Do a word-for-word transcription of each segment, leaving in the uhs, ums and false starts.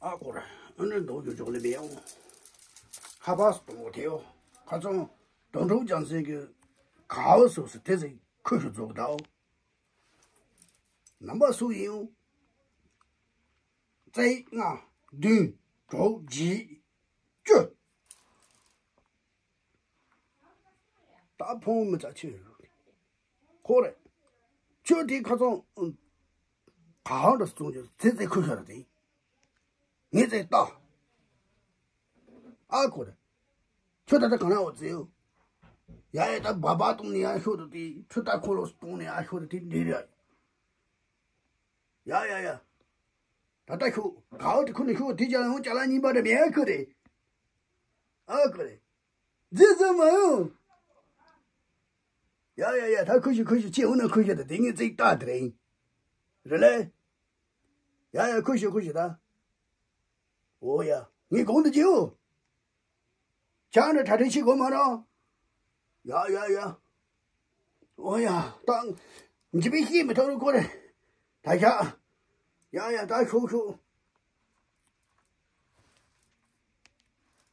ཨ་ཁོ་ར། ཨ་ནི་འདུག་རྒྱུ་ཅོག་ལེ་མེའོ། ཁ་པར་གཏོང་གོ་དེའོ། ཁ་ཚོང་དོན་གྲུབ་རྒྱལ་མཚན་གྱི་གའོ་སོ་སོ་དེ་ཟིག་ཁོས་ཤུ་རྫོགས་དའོ། ནམ་པ་སུ་ཡིན་འོ། རྩེ་ལྔ་བདུན་དྲུག་བཞི་བཅུ། ད་ཕོང་མི་ཚ་ཆེ་ཁོ་རེད། ཁྱོད་དེ་ཁ་ཚོང་གང་འདྲ་བཙོང་རྒྱུ་ཚེ་ཚེ་ཁུ་ཤ་ར་དེ། ངས་ཚེ་ལྟ། ཨ་ཁོ་རེད། ཁྱོད་ད་ལྟ་གང་ན་འོ་ཚེ་ཡོ། ཡ་ཡ་ད་སྦ་སྦ་གཏོང་ནས་ཡ་ཤོད་དུ་དེ་ཁྲུ་ད་ཁོ་ལོ་གཏོང་ནས་ཡ་ཤོད་དུ་དེ་འདྲི་ར། ཡ་ཡ་ཡ། ད་ལྟ་ཤོད་གའོ་དེ་ཁུ་ནས་ཤོད་དེ་ཅང་ཡང་ཅ་ལག་རྙིང་པ་འདྲ་མེད་ཁུ་རེད། ཨ་ཁུ་རེད། རྗེས་སུ་མ་ཡོང་། ཡ་ཡ་ཡ་ད་ཁུ་ཤི་ཁུ་ཤི་ཅི་འོ་ན་ཁུ་ཤི་ད་དེ་ངས་ཚིག་ཏག་དེ་རེད། རེད་ལེ། ཡ་ཡ་ཁུ་ཤི་ཁུ་ཤི་ད། འོ་ཡ་ངས་གོང་དུ་བརྗེའོ། ཆང་ནི་གྲ་སྒྲིག་བྱེད་དགོས་མ་རེད། ཡ་ཡ་ཡ། འོ་ཡ་ད། འཇིབ་པའི་ཤེས་མི་ཐོག་རུ་ཁོ་རེ། ད་ཤ། ཡ་ཡ་ད་ཤོག་ཤོག་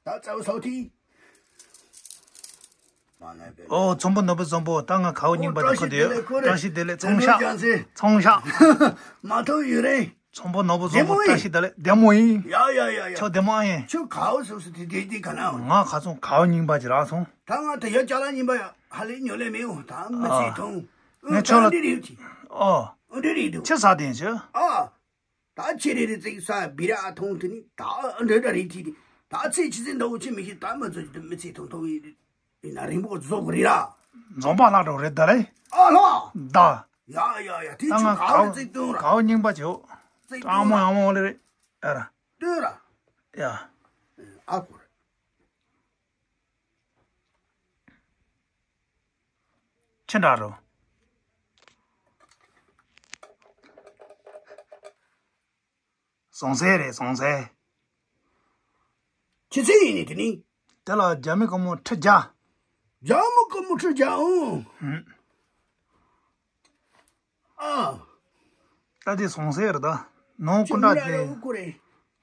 ད་རྩ་བ་སོགས་ཏེ། ཨོ་ཚོང་པོ་ནོར་བུ་བཟང་པོ་ད་ང་གའོ་རྙིང་པ་དེ་ཁོ་དེ་ཡོད། བཀྲ་ཤིས་བདེ་ལེགས་ཚོང་ཤག་ཚོང་ཤག་མ་ཐུབ་ཡོད་རེད། ཚོང་པོ་ནོར་བུ་བཟང་པོ་བཀྲ་ཤིས་བདེ་ལེགས་བདེ་མོ་ཡིན། ཡ་ཡ་ཡ་ཡ། ཁྱོད་བདེ་མོ་ཨ་ཡིན། ཁྱོད་གའོ་སོ་སོ་དེ་དེ་དེ་ག་ན། ང་ག་ཚོང་གའོ་རྙིང་པ་ཅིག་རག་སོང་། ད་ང་དེ་ཡ་ཅ་ལག་རྙིང་པ་ཡ་ཧ་ལས་ཉོ་ལས་མེད་འོ་ད་མི་ཚེ་ཐུང་། ངས་ཁྱོད་ལ་འདི་རེད་ཅི། ཨོ། འདི་རེད་འདུག་ཁྱི་ཟ་དེ་ཡིན་ཅི། ཨ། ད་ཁྱི་རེ་རེ་ཙིག་ས་བི་ར་ཐོང་དེ་ནི་ད་འདྲ་འདྲ་རེད་དེ་ད་ཚེ་ཆི་ཚེ་འདྲ་བོ་ཆི་མི་ཤེས་ད་མི་ཚོ་ཅི་མི་ཚེ་ཐུང་ཐུང་ཡིན། ཡིན་ན་རིང་པོ་རྫོགས་རེད་ར། འཛོམས་པ་ལྷ་གྲོགས་རེད་ད་རེད། ཨ་ལ། ད། ཡ་ཡ་ཡ་དེ་ད་ཆུ་ང་ག་བ་གའོ་ཙིག་བཏོན་ར། གའོ་རྙིང་པ་བྱེའོ། ཙིག་ཨ་མོ་བཏོན་ར། ཨ་མོ་ལེ་རེད། ཨ་ར། བཏོན་ར། ཡ། ཨ་ཁུ་ར། ཁྱི་འདྲ་རོ། ཟོང་ཟས་རེད་ཟོང་ཟས། ཁྱི་ཚེ་ཡིན་ནི་དེ་ནི། དེ་ལ་རྒྱ་མི་ཀོ་མོ་ཁྲི་བརྒྱ། རྒྱ་མི་ཀོ་མོ་ཁྲི་བརྒྱ་འོང་། ཨ། ད་དེ་ཟོང་ཟས་རེད་ད། ནོ་ཁྱི་ཀུན་དྲ་མི་དེ། ར་རེ་ཀུ་རེ།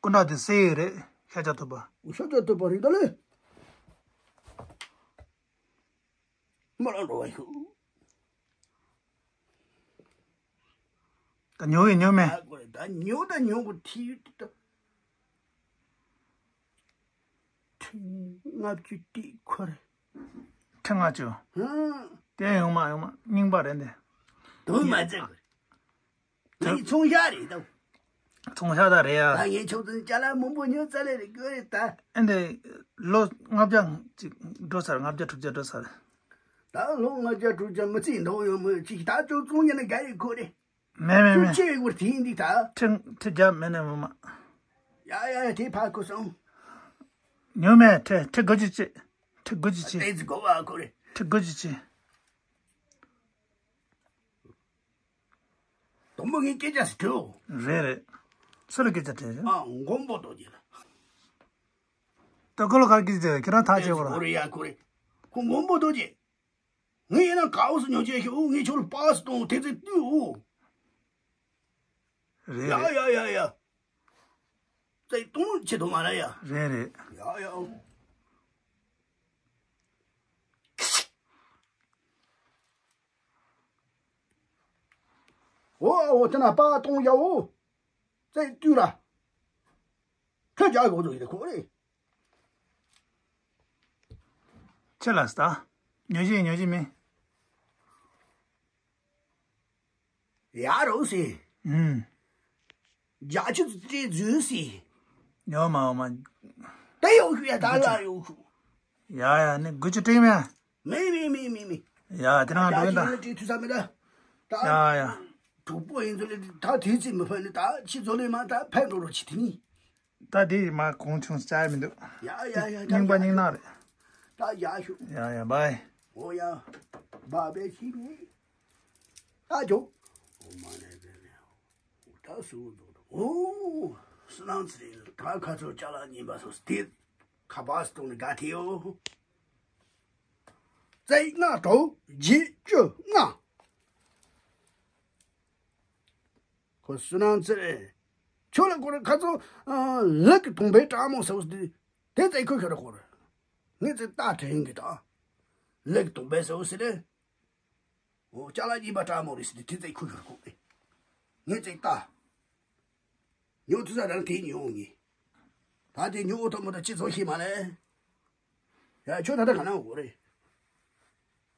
ཀུན་དྲ་དེ་སེ་རེད་ཤ་ཆ་ཐུབ་པ། ཤ་ཆ་ཐུབ་པ་རེད་ད་ལེ། མ་རང་འགྲོ་བ་ཞུ། ད་ཉོ་ཡི་ཉོ་མེད། ཨ་ཁོ་རེ་ད་ཉོ་ད་ཉོ་གོ་ཐི་ཡུ་ད། ཁྲི་ལྔ་བཅུ་ཏི་ཁོ་རེ། ཁྲི་ལྔ་བཅུ། ཧུང་། དེ་ཡོང་མ་ཡོང་མ་རྙིང་པ་རེད་འདི། དུང་མ་ཚད་གོ་རེ། ངའི་ཚོང་ཤག་རེད་དོ། ཚོང་ཤག་ད་རེད་ཡ། ད་ངས་ཆོག་ཚོད་ཅ་ལག་མང་པོ་ཉོ་ཙ་ལེ་རེད་དགོས་རེད་ད། ཨེ་འདི། ལོ་ལྔ་བརྒྱ་ཅིག་འགྲོ་ཚར་ལྔ་བརྒྱ་དྲུག་བརྒྱ་འགྲོ་ཚར། ད་ལོ་ལྔ་བརྒྱ་དྲུག་བརྒྱ་མི་ཚེ་འདོག་ཡོང་མོད་ཅིག་ད་ཅོག་ཚོང་ཉན་ན་དགའ་ཡི་ཁོ་རེ། མེད་མེད་ཅོག་མེད། ཆེ་བའི་བར་དེ་ཡིན་འདི་ད། ཁྲི་ཁྲི་བརྒྱ་མེད་ནས་མི་མ། ཡ་ཡ་ཡ་དེ་ཕ་ཁོ་སོང་། ཉོ་མེད་ཁྲི་ཁྲི་དགུ་བཅུ་ཅི། ཁྲི་དགུ་བཅུ་ཅི། ཨེ་ཙི་གོ་བ་ཁོ་རེ། ཁྲི་དགུ་བཅུ་ཅི། དུམ་བུ་ངའི་སྐད་ཆ་ཞིག་དྲིའོ། རེད་རེད། སུ་ལ་སྐད་ཆ་དྲིས་རེད། ཨ་མགོན་པོ་རྡོ་རྗེ་ལ། ད་ཀོ་ལོ་གར་སྐད་ཆ་དྲིས་ཁྱེད་རང་ཐག་ཆོད་པ་ར། ཁོ་རེ་ཡ་ཁོ་རེ། ཁོ་མགོན་པོ་རྡོ་རྗེ། ངས་ཡིན་ན་གའོ་སུ་ཉོ་ཆེ་ཤོག་ངས་ཁྱོད་ལ་པགས་སུ་གཏོང་དེ་ཚེ་བཏུའོ། རེད་ཡ་རེད། ཡ་ཡ་ཡ། ཙེ་གཏོང་ཆེ་དུ་མ་ར་ཡ། རེད་རེད། ཡ་ཡ། འོ་འོ་དེ་ན་པགས་གཏོང་ཡ་འོ། ཙེ་བཏུ་ར། ཁ་རྒྱག་དགོས་འདུག་ཡིན་ཁོ་རེ། ཁྱེད་ལ་སྟ། ཉོ་ཅི་ཉོ་ཅི་མིན། ཡ་རོ་སི། ཨུམ། རྒྱ་ཆུ་ཙེ་འཛུལ་སི། ཉོ་མ་འོ་མ། ད་ཡོག་ཤུ་ཡ་ད་ལ་ཡོག་ཤུ། ཡ་ཡ་ནི་དགུ་བཅུ་སྤྲད་མེད། མེད་མེད་མེད་མེད་མེད། ཡ་དེ་རང་འགྲོ་ཡིན་ད། ཡ་ཡ། དྲུག་པོ་ཡིན་ཚོ་ལེ་ད་དེ་ཚེ་མི་ཕན་ནི་ད་ཕྱི་ཚོ་ལེ་མ་ད་ཕན་འགྲོ་རོ་ཆི་དེ་ནི། ད་དེ་མ་གོང་ཆུང་བྱ་ཡ་མི་འདུག་ཡ་ཡ་ཡ། རྙིང་པ་རྙིང་ནག་རེད། ད་ཡ་ཤུ། ཡ་ཡ་བའི། འོ་ཡ། བ་བའི་ཤི་ནི། ད་ཇོ། འོ་མ་ནས་བེ་བེ། ད་སུ་འདུག་འོ། སུ་ནང་ཚེ་ད་ཁ་ཚོ་ཅ་ལག་རྙིང་པ་སོ་སྟེ། ཁ་པར་སྟོང་ནི་དགའ་ཐེ་ཡོ། ཙེ་ལྔ་དྲུག་བརྒྱད་བཅུ་ལྔ། ཁོ་སུ་ནང་ཚེ། ཁྱོད་ལ་ཁོ་ར་ཁ་ཚོ་ལག་གི་དུང་པའི་སྤྲང་མོ་ཟེར་བ་དེ་དེ་ཙེ་ཁོ་ཁྱོད་ར་ཁོ་ར་ངས་ཙེ་ལྟ་དྲན་གི་ད། ལག་གི་དུང་པའི་ཟེར་བ་ཟེར་ལེ། འོ་ཅ་ལག་གཉིས་པ་སྤྲང་མོ་རེད་ཟེར་དེ་དེ་ཙེ་ཁོ་ཁྱོད་ར་ཁོ་རེད། ངས་ཙེ་ལྟ། ཉོ་ཐུབ་ས་རང་དེ་ཉོ་ངེས། ད་དེ་ཉོ་འོ་ཐོག་མོ་ད་ཅི་ཚོ་ཤེས་མ་ལེ། ཡ་ཁྱོད་ད་ལྟ་ག་ན་འོ་རེད།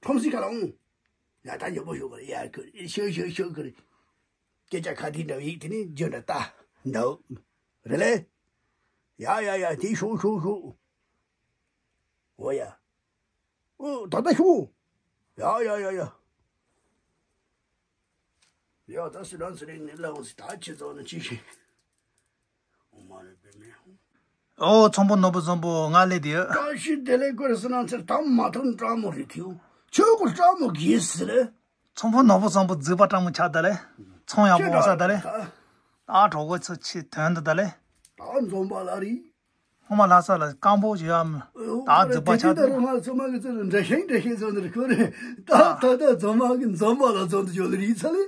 ཁྲོམ་སི་ཁ་ལ་འོང་། ཡ་ད་ཉོ་པོ་ཞོག་གི་རེད་ཡ་ཁྱོད་ཤོག་ཤོག་ཤོག་གི་རེད། སྐད་ཆ་ཁ་དེ་འདྲ་བ་ཡིག་དེ་ནི་རྒྱུ་འདྲ་ལྟ་འདུག་རེད་ལེ། ཡ་ཡ་ཡ་དེ་ཤོག་ཤོག་ཤོག་འོ་ཡ། ཨོ་ད་ལྟ་ཤོག་ཡ་ཡ་ཡ་ཡ། ཡ་ད་སི་རང་སི་རིང་ནི་ལ་འོ་སི་ད་ཁྱེད་ཚོ་ནི་ཅི་ཞིག་ཨོ་མ་རེད་པས་མེད། ཨོ་ཚོང་པོ་ནོར་བུ་བཟང་པོ་ང་ལས་དེ། བཀྲ་ཤིས་བདེ་ལེགས་སྐོར་སི་ནང་ཚེར་དམ་མ་ཐོན་སྤྲང་མོ་རེད་ཐིའུ། ཁྱོད་ཀོ་སྤྲང་མོ་གིས་ཟེར། ཚོང་པོ་ནོར་བུ་བཟང་པོ་རྫིག་པ་སྤྲང་མོ་ཆགས་ད་ལེ། ཚོང་ཡག་པོ་ས་ད་ལེ། ཨ་གྲོགས་པོ་ཚོ་ཆེ་དོན་དུ་ད་ལེ། ད་འཛོམས་པ་ལ་རེད། ཧོ་མ་ལྷ་ས་ལ་སྐམ་པོ་ཞིག་ཡ། ད་རྫིག་པ་ཆགས་ད། ང་ཚོ་མ་གི་ཚོ་འདྲ་ཤིང་འདྲ་ཤིང་ཚོ་འདིར་ཁོ་རེ་ད་ད་ད་འཛོམས་མ་གི་འཛོམས་པ་ལ་འཛོམས་དུ་ཡོད་ལ་རིག་ཚ་ལེ།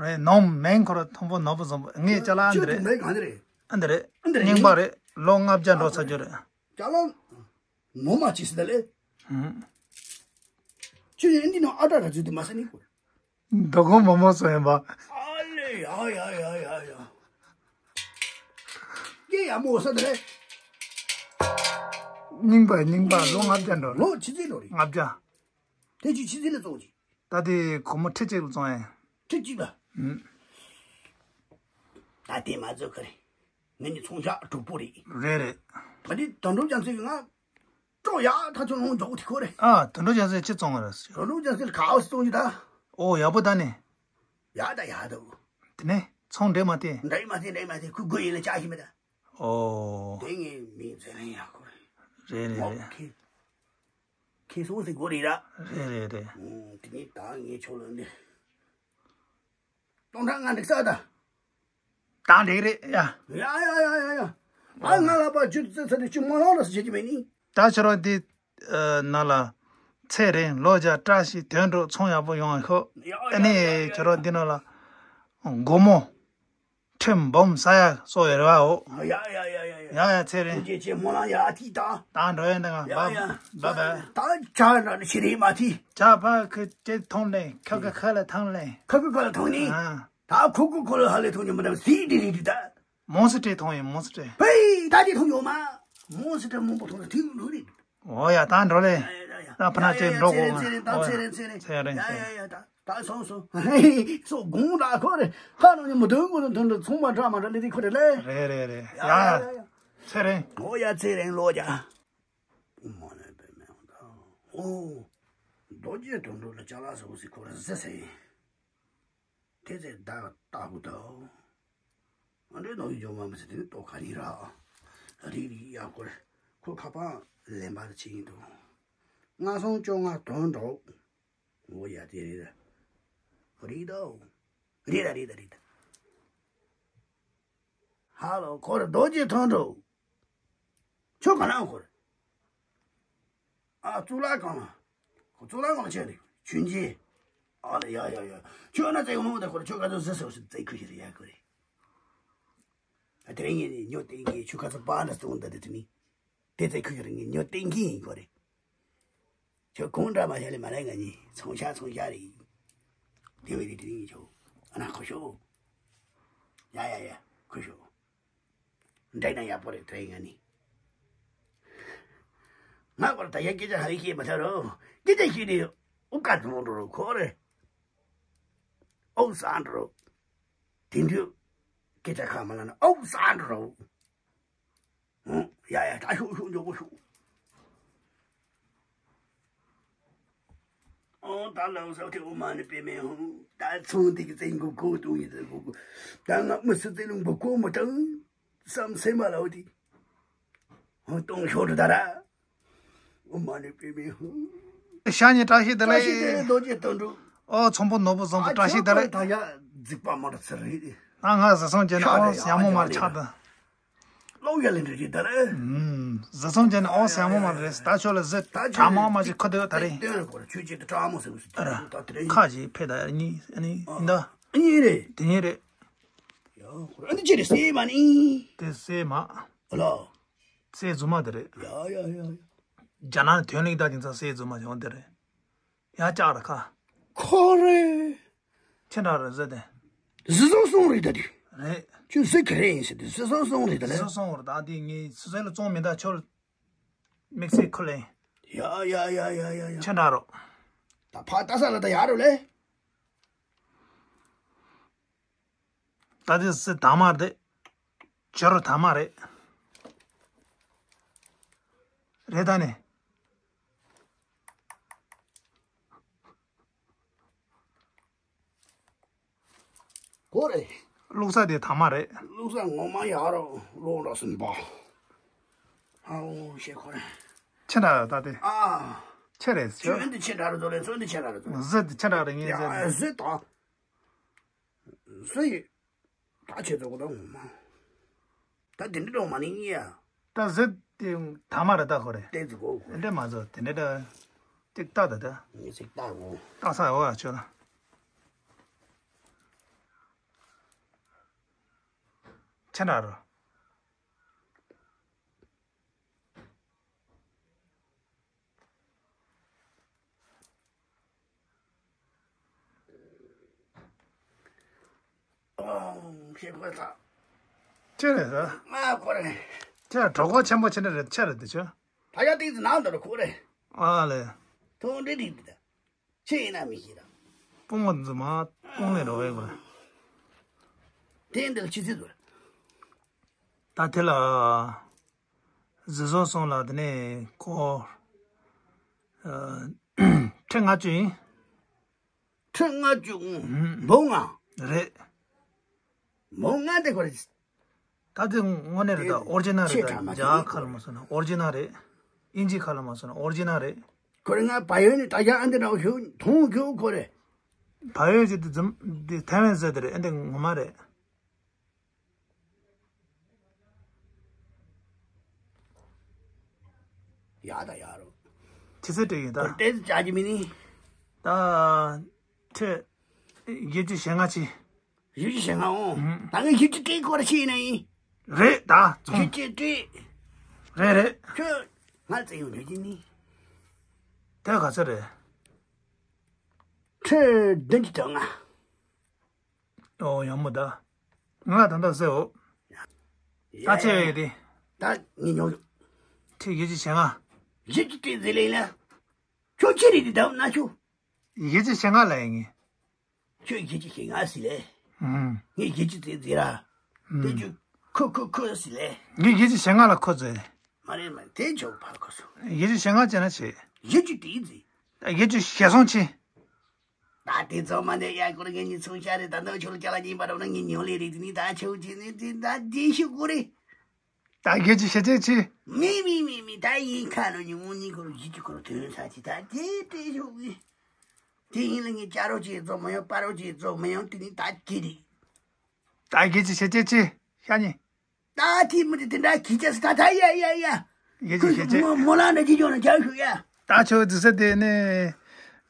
རེད་ནོམ་མེང་ཁོ་ར་ཐོང་པོ་ནོར་བུ་བཟང་པོ་ངས་ཅ་ལག་འདི་རེད། མེ་གང་རེད། ཨ་འདི་རེད། འདི་རེད། རྙིང་པ་རེད། ལོ་ལྔ་བརྒྱ་འགྲོ་ཚར་རྒྱུ་རེད། ཅ་ལག་ངོ་མ་ཅི་སི་ད་ལེ། ཧུམ། ཁྱོད་ཡིན་འདི་ནང་ཨ་ཏྲ་ར་ཚུལ་དུ་མ་ཟ་ནི་ཁོ། མདོ་དགོང་མོ་མོ་སོ་ཡིན་པ། ཨ་ལེ་ཡ་ཡ་ཡ་ཡ་ཡ། སྐད་ཡ་མོ་ས་དེ་རེད། རྙིང་པ་རྙིང་པ་ལོ་ལྔ་བརྒྱ་འགྲོ་རེད། ལོ་ཆི་ཚེ་ལོ་རེད། ལྔ་བརྒྱ། དེ་ཅི་ཆི་ཚེ་ལ་བཙོང་ཅི། ད་དེ་སྒོར་མོ་ཁྲི་གཅིག་ལ་བཙོང་ཡ། ཁྲི་གཅིག་ལ། ཨུམ། ད་དེ་མ་བཙོང་གི་རེད། ངེད་གཉིས་ཚོང་ཤག་གྲོགས་པོ་རེད། རེད་རེད། ད་དེ་དོན་གྲུབ་རྒྱ་མཚོས་ང་སྤྲོ་ཡག་ཐག་ཆོད་ལོང་འཇོག་དེ་ཁོ་རེད། ཨ་དོན་གྲུབ་རྒྱ་མཚོས་ཅི་བཙོང་བ་རེད། དོན་གྲུབ་རྒྱ་མཚོས་ག་བ་སི་བཙོང་གི་ད། ཨོ་ཡག་པོ་ད་ནི། ཡག་ད་ཡག་ད། དེ་ནས་ཚོང་འདྲེས་མ་དེ། འདྲེས་མ་དེ་འདྲེས་མ་དེ་ཁོའི་སྒོ་ཡིན་ལ་ཅག་ཤི་མེད་ད། ཨོ། དེ་ངའི་མིང་ཚེ་རིང་ཡག་ཁོ་རེད། རེད་རེད་རེད། ཁེ་ཁེ་སོང་ཟེར་དགོས་རེད་ར། རེད་རེད་རེད། ཨུམ། དེ་ནས་ད་ངས་ཁྱོད་ལ་འདི། སྟོང་ཕྲག་ལྔ་འགྲིག་ས་ད། ད་འགྲིག་རེད་ཡ། ཡ་ཡ་ཡ་ཡ་ཡ། ཨ་ང་ལ་པ་ཅུ་ཙི་ཚ་དེ་ཅུ་མ་ལང་ལ་སུ་བྱེད་ཀྱི་མེད་ནི། ད་ཁྱོད་རང་འདི་ནང་ལ་ཚེ་རིང་ལོ་བརྒྱ་བཀྲ་ཤིས་དོན་གྲུབ་ཚོང་ཡག་པོ་ཡོང་ཤོག་ཡ་ཡ་ཨ་ནི་ཡ་ཡ་ཁྱོད་རང་འདི་ནང་ལ་སྒོར་མོ་ཁྲིམས་འབུམ་ས་ཡ་སོགས་ཡོད་རེད་བ་འོ། ཡ་ཡ་ཡ་ཡ་ཡ། ཡ་ཡ་ཚེ་རིང་། ཁྱེད་ཀྱི་མོ་ལ་ཡ་ཐི་ད། ད་འགྲོ་ཡ་འདི་ང་ཡ་ཡ། བ་བ། ད་ཆ་ན་ནི་ཤི་རེ་མ་ཐི། ཇ་ཕ་ཁི་ཅེ་ཐོང་ནས་ཁ་ཁ་ཁ་ལ་ཐང་ལེ། ཁ་ཁ་ཁ་ལ་ཐང་ནི། ཨ། ད་ཁུ་ཁུ་ཁོ་ལ་ཧ་ལེ་ཐོང་ཉི་མ་དང་སི་ཏི་རི་ཏི་ད། མོན་སི་ཏྲེ་ཐོང་ཡིན་མོན་སི་ཏྲེ། ཕེ་ད་དེ་ཐོང་ཡོད་མ། མོན་སི་ཏྲེ་མང་པོ་ཐོང་ན་ཐིག་ལུ་རེད། ཨོ་ཡ་ད་འགྲོ་ལེ། ད་ཕ་ན་ཅེ་འགྲོ་གོ་ང་། ཨོ་ཡ་ཚེ་རིང་ཚེ་རིང་ད་ཚེ་རིང་ཚེ་རིང་། ཚེ་རིང་ཡ་ཡ་ཡ་ད་ད་སོང་སོང་། སོ་དགོང་ད་ཁོ་རེ་ཁ་ནང་ཉི་མ་དོན་གོ་དོན་དོན་ཚོང་མ་འདྲ་མ་འདྲ་ལེ་དེ་ཁོ་རེ་ལེ། རེད་རེད་རེད། ཡ་ཡ་ཡ་ཡ། ཚེ་རིང་། ཨོ་ཡ་ཚེ་རིང་ལོ་རྒྱ། མ་ནས་པའི་མེ་འོང་ད། ཨོ། རྡོ་རྗེ་དོན་གྲུབ་ལ་ཅ་ལག་ཟེར་བ་ཟིག་ཁོ་ར་ཟེར་ཟེར་ཡིན། དེ་ཚེ་ད་ལྟ་བུ་དོ། ཨ་འདྲའི་ནོར་ཡིན་འཇོག་མ་མི་ཟེར་དེ་ནི་ལྟོ་ག་ནི་ར། རིག་རིག་ཡག་སྐོར་ཁོ་ཁ་པང་ལེན་པ་ཕྱིན་འདུག་ལྔ་སོང་བཅོ་ལྔ་དོན་གྲུབ། འོ་ཡ་དེ་རེད་ད། རིག་དོ། རེད་ད་རེད་ད་རེད་ད། ཧ་ལོ་ཁོ་ར་རྡོ་རྗེ་དོན་གྲུབ། ཁྱོད་ག་ན་ཁོ་ར། ཨ་གཙུག་ལག་ཁང་ལ། ཁོ་གཙུག་ལག་ཁང་ལ་ཆས་རེད་ཆུན་ཆེ། ཨ་ལ་ཡ་ཡ་ཡ། ཁྱོད་ན་ཙེ་ཡོང་ནོ་ད་ཁོ་ར་ཁྱོད་ག་ཚོད་ཟེར་ཟེར་བ་ཟེར་ཙེ་ཁུ་ཞིག་རེད་ཡ་ཁོ་རེ། ཨ་དེ་རིང་ངས་ནི་ཉོ་ཏེ་གི་ཁྱོད་ག་ཚོད་པ་འདྲ་སྟོང་ད་དེ་དེ་ནི། དེ་ཚེ་ཁོས་རང་གི་ཉོ་སྟེང་གི་ཡིན་གོ་རེད། ཁྱོད་གོང་འདྲ་མ་བྱས་ལེ་མ་ལེ་ང་གཉིས་ཚོང་ཤག་ཚོང་ཤག་རེད། དེ་བས་དེ་དེ་རིང་ཁྱོད་ཨ་ན་ཁོ་ཤོག་ཡ་ཡ་ཡ་ཁོ་ཤོག་འདྲ་ན་ཡག་པོ་རེད་དེ་རིང་ང་གཉིས། ང་བར་ད་ཡ་སྐད་ཆ་ཧ་ལས་ཤེས་མ་ཐར་རོ། སྐད་ཆ་ཤེས་ནས་དབུ་ཀ་འགྲོ་འགྲོ་རོ་ཁོ་རེད། ཨོ་སང་འགྲོ་རོ། དེ་འདྲ་སྐད་ཆ་ཁ་མ་ལ་ན་ཨོ་སང་འགྲོ་རོ། ཡ་ཡ་ད་ཤོག་ཤོག་མགྱོགས་པོ་ཤོག་ཨོ་ད་ལའོ་ས་ཁེ་ཨོ་མ་ནི་པེ་མེ་ཧུ། ད་ཚོང་དེ་གི་ཙེ་མགོ་ཁོ་ཏུ་ཡི་ཙེ་མགོ་ཁོ། ད་ང་མི་སི་ཙེ་ལུང་མགོ་ཁོ་མ་དང་། བསམ་སེམས་མ་ལའོ་དེ། ཧུ་གཏོང་ཤོག་ད་ར། ཨོ་མ་ནི་པེ་མེ་ཧུ། ཤ་ཉེ་བཀྲ་ཤིས་བདེ་ལེགས། བཀྲ་ཤིས་བདེ་ལེགས་རྡོ་རྗེ་དོན་གྲུབ། ཨོ་ཚོང་པོ་ནོར་བུ་བཟང་པོ་བཀྲ་ཤིས་བདེ་ལེགས། ད་ཡ་རྫིག་པ་མ་འདྲ་ཚེ་རིང་། ང་ང་བཟའ་ཚང་ཅན་ཨོ་ཡ་ཡ་མོ་མ་ཆགས་ད། ལོག་ཡ་ལེ་འདྲ་ཅིག་ད་རེད། ཨུམ། བཟའ་ཚང་ཅན་ཨོ་སེ་མོ་མ་རེད་ད་ཆོ་ལ་ཟེར་ད་ཆོ་ད་མ་མ་ཅིག་ཁ་དེ་ད་རེད། སྟོན་རེད་གོ་ར་ཆོས་ཅིག་ད་ཀྲ་མོ་ཟེར་བ་ཟེར་ད་དེ་རེད། ཁ་ཅིག་ཕེ་ད་ཡ་གཉིས་ཨ་ནི་ཡིན་ད། གཉིས་རེད། དེ་གཉིས་རེད། ཡ་ ཨ་འདི་ཅི་རེད་སྲས་མ་ནི། དེ་སྲས་མ། ཨ་ལ། སྲས་རྫུན་མ་དེ་རེད། ཡ་ཡ་ཡ་ཡ། རྒྱ་ནག་ནས་ཐོན་ལེགས་ད་དེང་སང་སྲས་རྫུན་མ་བྱུང་དེ་རེད། ཡ་ལྕགས་ར་ཁ། ཁོ་རེ། ཁྱེད་འདྲ་རེད་ཟེར་ཏེ། གཟི་བཟང་སོང་རེད་ད་དེ། རེད། ཁྱོད་གཟི་ག་རེ་ཡིན་ཟེར་ཏེ་གཟི་བཟང་སོང་རེད་ད་ལེ། གཟི་བཟང་སོང་རེད་ད་དེ་ངས་སུ་ཟེར་ལ་བཙོང་མི་ད་ཁྱོད། དམིགས་བསལ་ཁོ་ལེན། ཡ་ཡ་ཡ་ཡ་ཡ་ཡ། ཁྱེད་འདྲ་རོ། ད་ཕ་ལྟ་ས་ལ་ད་ཡ་རོ་ལེ། ད་དེ་སྲས་དར་མ་རེད། བྱ་རོ་དར་མ་རེད། རེད་ད་ནི། གོ་རེད། བླུག་ས་དེ་དར་མ་རེད། བླུག་ས་ངོ་མ་ཡག་རོ་བླུག་རོགས་ཟིན་པ། ཨའོ་ཤེས་ཁོ་རེད། ཁྱེད་འདྲ་ད་དེ། ཨ། ཁྱེད་རེད་ཁྱོད་ཟེར། འདི་ཁྱེད་འདྲ་རེད་ཚོ་ལེ་ཚོ་འདི་ཁྱེད་འདྲ་རེད་ཚོ། གཟི་འདི་ཁྱེད་འདྲ་རེད་ངས་ཟེར། ཡ་གཟི་དང་། གཟི་ཡི། ད་ཁྱེད་ཚོ་གོ་ད་ངོ་མ། ད་དེ་འདྲ་འགྲོ་མ་ནི་ཡ། ད་གཟི་དེ་དར་མ་རེད་ད་ཁོ་རེད། ཏེ་ཙི་གོ་གོ། དེ་འདྲ་མ་ཚོ་དེ་འདྲ་ད། ཏིག་ཏག་ད་ད། ངས་ཅིག་ལྟ་གོ། ལྟ་ས་འོ་ཡ་ཁྱོད་ལ། ཁྱེད་འདྲ་རོ། ཨོ་ཤེས་ཁོ་ཐག་ཅི་རེད་ཟེར། ང་ཁོ་རེད། ཁྱེད་གྲོད་ཁོག་ཆེན་པོ་ཆེ་འདྲ་རེད་ཆེ་རེད་དེ་ཆོ། ད་ཡ་ཏིག་ཙི་ནང་དུ་རུ་ཁོ་རེད། ཨ་ལེ། ཐུང་འདྲི་འདྲི་འདི་ད། ཆེ་ཡིན་ན་མི་ཤེས་ད། དཔུང་བ་འཛུ་མ་དཔུང་ནས་རོ་བའི་གོ། དེ་འདི་ལ་ཆི་ཚེ་དུ་རེད། ད་དེ་ལ། གཟི་བཟང་སོང་ལ་དེ་ནས་ཁོ། ཨ། ཁྲི་ལྔ་བཅུ་ཡིན། ཁྲི་ལྔ་བཅུ་ཨུ། ཨུམ། འབུམ་ལྔ། རེད། འབུམ་ལྔ་དེ་ཁོ་རེད། ད་དེ་དངོས་གནས་རེད་ད། དེ་ཨོ་རི་ཇི་ནལ་རེད་ཆེ་ད། དྲགས་མ་རྒྱ་གར་ཁ་ལ་མ་སོང་ན་ཨོ་རི་ཇི་ནལ་རེད། དབྱིན་ཇི་ཁ་ལ་མ་སོང་ན་ཨོ་རི་ཇི་ནལ་རེད། ཁོ་རེ་ང་བལ་ཡུལ་ནས་ད་རྒྱ་ཨ་འདི་འདྲ་བ་ཞུ་མཐོང་རྒྱུ་ཁོ་རེ། བལ་ཡུལ་ཅིག་དེ་འཛུམ་དེ་ཐའེ་ཝན་ཟེར་དེ་རེད་ཨ་འདི་ངོ་མ་རེད། ཡག་ད་ཡག་རོ། ཁྱི་སེ་སྤྲད་ཡིན་ད། ཁོ་ཏེ་ཙི་ཅག་གི་མི་ནི། ད། ཁྲི། བཞི་བཅུ་ཞེ་ལྔ་ཅི། བཞི་བཅུ་ཞེ་ལྔ་འོང་། ཨུམ། ད་ངས་བཞི་བཅུ་སྤྲད་ཀོ་ར་ཤེས་ན་ཡིན། རེད་ད་ཚོང་། བཞི་བཅུ་སྤྲད། རེད་རེད། ཁྱོད། ང་བཙན་ཡོང་རྒྱུ་ཅི་ནི། དེ་ག་ཚོད་རེད། ཁྲི་བདུན་ཅུ་དོན་ལྔ། ཨོ་ཡག་མོ་ད། ང་ད་ལྟ་ཟེར་འོ། ད་ཆེ་བས་དེ། ད་ངས་ཉོ། ཁྲི་བཞི་བཅུ་ཞེ་ལྔ། བཞི་བཅུ་སྤྲད་ཟེར་ལེ་ལ། ཁྱོད་ཅི་རེད་དེ་ད་ན་ཁྱོད། བཞི་བཅུ་ཞེ་ལྔ་ལ་ཡིན་ངས། ཁྱོད་བཞི་བཅུ་ཞེ་ལྔ་ཟེར་ལེ། ཨུམ། ངས་བཞི་བཅུ་སྤྲད་ཟེར་ར། ཨུམ། དེ་ཁྱོད་ཁུ་ཁུ་ཁུ་ཟེར་ལེ། ངས་བཞི་བཅུ་ཞེ་ལྔ་ལ་ཁུ་ཟེར། མ་རེད་མ་རེད་དེ་ཁྱོད་ཕར་ཁུ་སོང་། བཞི་བཅུ་ཞེ་ལྔ་བྱས་ན་ཆེ། བཞི་བཅུ་སྤྲད་ཟེར། ད་བཞི་བཅུ་ཞེ་སོང་ཆེ། ད་དེ་ཚོ་མ་འདས་ཡ་ཁོ་ར་ངེད་གཉིས་ཚོང་ཤ་རེད། ད་ནང་ཆོ་ལ་ཅ་ལག་ཉིན་པ་རོགས་ན་ངས་ཉོ་ལེ་རེད། དེ་ནི་ད་ཆོ་ཆེ་ནི་དེ་ད་དེ་ཤི་གོ་རེད། ད་སྐད་ཅིག་བཤད་ཅིག་ཅི། མི་མི་མི་མི་ད་ཡིན་ཁ་ལོ་ཉིན་མོ་གཉིས་ཁོ་ར་ཡིད་ཀྱི་ཁོ་ར་དོན་ས་ཅི་ད་དེ་སྤྲད་ཤོག་གི། དེ་ཡིན་ལ་ངས་ཅ་རོགས་ཅིག་རྫོགས་མ་ཡོང་པ་རོགས་ཅིག་རྫོགས་མ་ཡོང་དེ་ནི་ད་ཅི་རེད། ད་སྐད་ཅིག་བཤད་ཅིག་ཅི། ཤ་ཉེ། ད་དེ་མི་དེ་དེ་འདྲ་གི་ཅེས་ད་ད་ཡ་ཡ་ཡ། ཡ་ཅི་ཤེས་ཅེས། མོ་མོ་ལ་ནི་ཅི་ཅོ་ན་ཅག་ཤུ་ཡ། ད་ཆོས་དུས་ཚོད་དེ་ནི།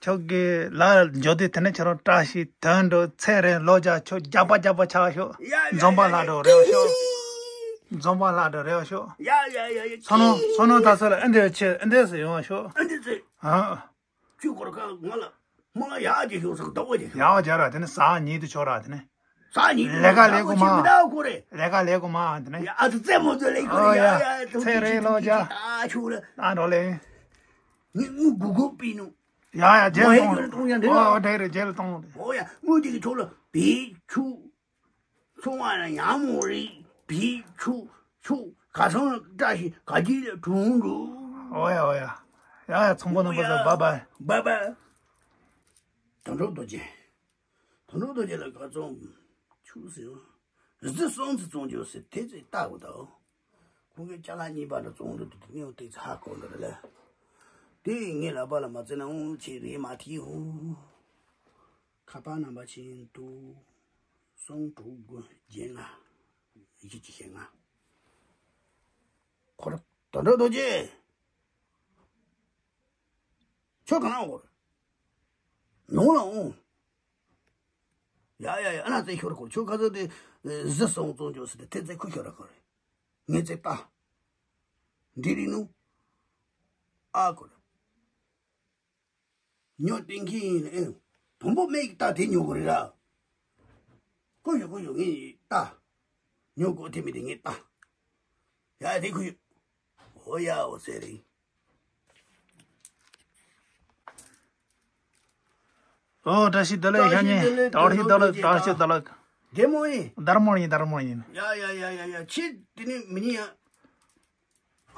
ཁྱོད་ཀྱི་ལ་འཇོ་དེ་དེ་ནི་ཁྱོད་རང་བཀྲ་ཤིས་དོན་འགྲུབ་ཚེ་རིང་ལོ་བརྒྱ་ཁྱོད་རྒྱག་པ་རྒྱག་པ་ཆགས་ཤོག་ཡ་ཡ་འཛོམས་པ་ཡ་ལྷ་ཡ་འགྲོ་རེ་བ་ཤོག་འཛོམས་པ་ལྷ་འགྲོ་རེ་བ་ཤོག་ཡ་ཡ་ཡ་ཡ། སོ་ནོ་སོ་ནོ་ད་ས་ལ་ཨེ་འདྲ་ཆེ་ཨེ་འདྲ་སུ་ཡོང་བ་ཤོག་ཨེ་འདྲ་ཚེ། ཨ། ཁྱོད་ཁོ་ར་ཁ་ང་ལ་མོ་ལ་ཡག་ཅིག་ཤོག་ཟེར་རྡོག་པ་ཅིག་ཤོག་ཡག་པ་རྒྱག་ར་དེ་ནི་ཟ་ཉིད་དུ་ཆོག་ར་དེ་ནི། ཟ་ཉིད་དུ་ལས་ཀ་ལས་དགོས་མ། ཁོ་རེ། ལས་ཀ་ལས་དགོས་མ་དེ་ནི། ཡ་ཨ་ཙི་རྩེད་མོ་ཚོ་ལས་ཁོ་རེ། ཨོ་ཡ་ཡ་ཚེ་རིང་ལོ་བརྒྱ། ཨ་ཆུ་ལ། ཨ་འགྲོ་ལེ། ངས་དངུལ་དགུ་དགུ་ཕུལ་ནུ། ཡ་ཡ་རྗེས་མོ་ཡ་གཏོང་ཡ་འདྲ། ཨོ་འདྲ་རེད་རྗེས་ལ་གཏོང་། ཨོ་ཡ་དངུལ་དེ་གི་ཆུ་ལ་བེ་ཆུ། ཚོང་བ་ལ་ཡང་མོ་རེད་བི་ཆུ་ཆུ་ག་སང་ལ་བཀྲ་ཤིས་ག་ཅི་ལ་གྲུང་འགྲོ། ཨོ་ཡ་ཨོ་ཡ། ཡ་ཡ་ཚོང་པ་རྣམ་པ་ཚོ་བཱའི་བཱའི། བཱའི་བཱའི། དོན་གྲུབ་རྡོ་རྗེ། དོན་གྲུབ་རྡོ་རྗེ་ལ་ག་ཚོང་ཆུ་ཟེར་བ། གཟི་སོང་ཚེ་བཙོང་རྒྱུ་ཟེར་དེ་ཚེ་ལྟ་དགོས་དོ། ཁོང་གིས་ཅ་ལག་གཉིས་པ་འདྲ་བཙོང་འདུག་དུ་དུ་ནེའུ་ཏིག་ཚ་ཧ་གོ་འདུག་ལ། དེ་ངས་ལབ་པ་ལ་མ་བརྩེ་ན་འུ་ཆེ་རེད་མ་ཐི་འུ། ཁ་པར་ནམ་པར་ཕྱིན་དུ། གསུམ་དྲུག་དགུ་བརྒྱད་ལྔ། བཞི་བཅུ་ཞེ་ལྔ། ཁོ་ར་དོན་གྲུབ་རྡོ་རྗེ། ཁྱོད་ག་ན་འོར། ནང་ལ་འོང་། ཡ་ཡ་ཡ། ཨ་ན་ཙེ་ཤོར་ཁོར་ཁྱོད་ཁ་ཚོད་དེ་ཟི་སོང་བཙོང་འཇོག་ཟེར་ཏེ་དེ་ཙེ་ཁུ་ཤོར་ཁོར་ངེ་ཙེ་ལྟ། འདི་རིང་ནུ་ཨ་ཁོར། ཉོ་ཏིང་ཁི་ཡིན་ཨེ། བུམ་པོ་མེ་ཡིག་ལྟ་དེ་ཉོ་གོ་རེད་ར། ཁོ་ཡོ་ཁོ་ཡོ་ངེ་ཡིག་ལྟ། ཉོ་གོ་དེ་མི་དེ་ངེ་ལྟ། ཡ་དེ་ཁོ་ཡོ། ཨོ་ཡ་ཨོ་ཟེར་རིང་། ཨོ་བཀྲ་ཤིས་བདེ་ལེགས་ཤ་ཉེ། བཀྲ་ཤིས་བདེ་ལེགས། བཀྲ་ཤིས་བདེ་ལེགས། རྒན་མོ་ཡིན། དར་མོ་ཡིན། དར་མོ་ཡིན། ཡ་ཡ་ཡ་ཡ་ཡ། ཁྱེད་དེ་ནི་མི་ཉན་ཡ།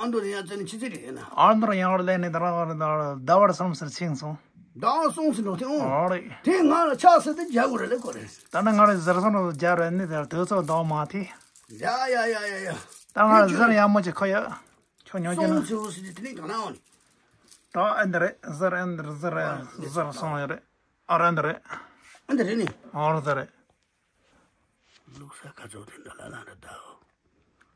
ཨ་མདོ་ནས་ཡང་བཙལ་ནས་ཕྱི་ཚེ་རེད་ན། ཨ་མདོར་ཡང་བར་ལས་ནས་ད་ར་ཟླ་བར་སོང་ཟེར་ཕྱིན་སོང་། ཟླ་བར་སོང་ཟེར་འགྲོ་དེ་ཨོ། ཨོ་རེད། དེ་ང་ལ་ཆགས་ཟེར་དེ་རྒྱག་དགོས་རེད་ལེ་གོ་རེད། ད་ནི་ང་རེ་ཟེར་སོང་རྒྱག་རེད་ནི་དེར་དུས་ཚོད་ཟླ་བ་མ་ཐེ། ཡ་ཡ་ཡ་ཡ་ཡ། ད་ང་ཟེར་ཡག་མོ་ཅིག་ཁོ་ཡ། ཁྱོད་ཉོ་རྒྱུ་ན། སོང་ཟེར་ཟེར་དེ་ནི་གང་ན་འོང་ནི། ད་ཨ་འདི་རེད་ཟེར། ཨ་འདི་རེད་ཟེར། ཨ་ཟེར་སོང་ཡ་རེད། ཨ་ར་འདི་རེད། ཨ་འདི་རེད་ནི། ཨོ་ར་ཟེར་རེད། བླུགས་ས་ཁ་ཚོ་དེ་འདྲ་ལ་ལ་འདྲ་ད།